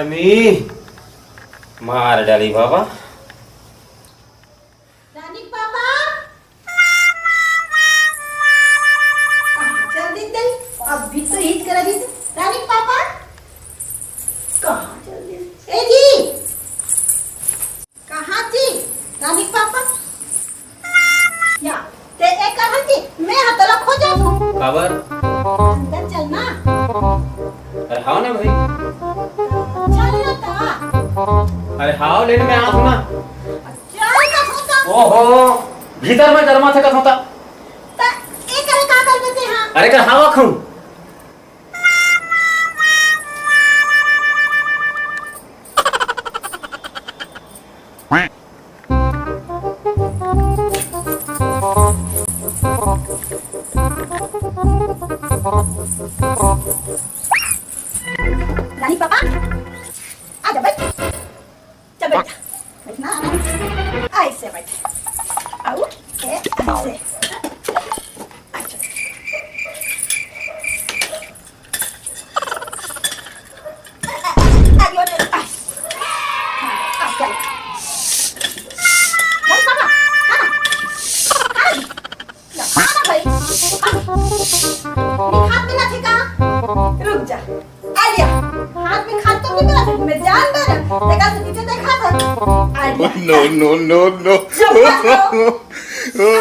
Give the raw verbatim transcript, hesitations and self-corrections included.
मी मार डाली बाबा। रानी के पापा, कहाँ चल दिस? अभी तो हित करा दिस। रानी के पापा, कहाँ चल दिस? ए जी, कहाँ जी? रानी के पापा, या, ते ए कहाँ जी? मैं हा तोला खोजत हूँ। काबर? अंदर चल ना। अरे हाव ना भाई। चल ना ता। अरे हाव, लेने मैं आत हूँ ना। चल ना होता। ओहो, भीतर में गरमा थे कथों ता। ता ए करे का कर देते हैं? अरे कर हवा खाऊं। रानी पापा, आ जा, बैठ। चल, बैठ जा। बैठ ना, आराम से। ऐसे बैठ। आऊ, ए, ऐसे। अच्छा। आगे और, आ। हाँ, आ, चल। चल, पापा, हाँ। हाँ। ना, ना भाई। हाँ। ये हाथ में ना थे का? रुक जा। आ लिया। हाथ में खात तो नहीं मिला था, मैं जान दे रहा। देखा तो नीचे देखा था। आ लिया। No, no, no, no। जब बात करो। Oh,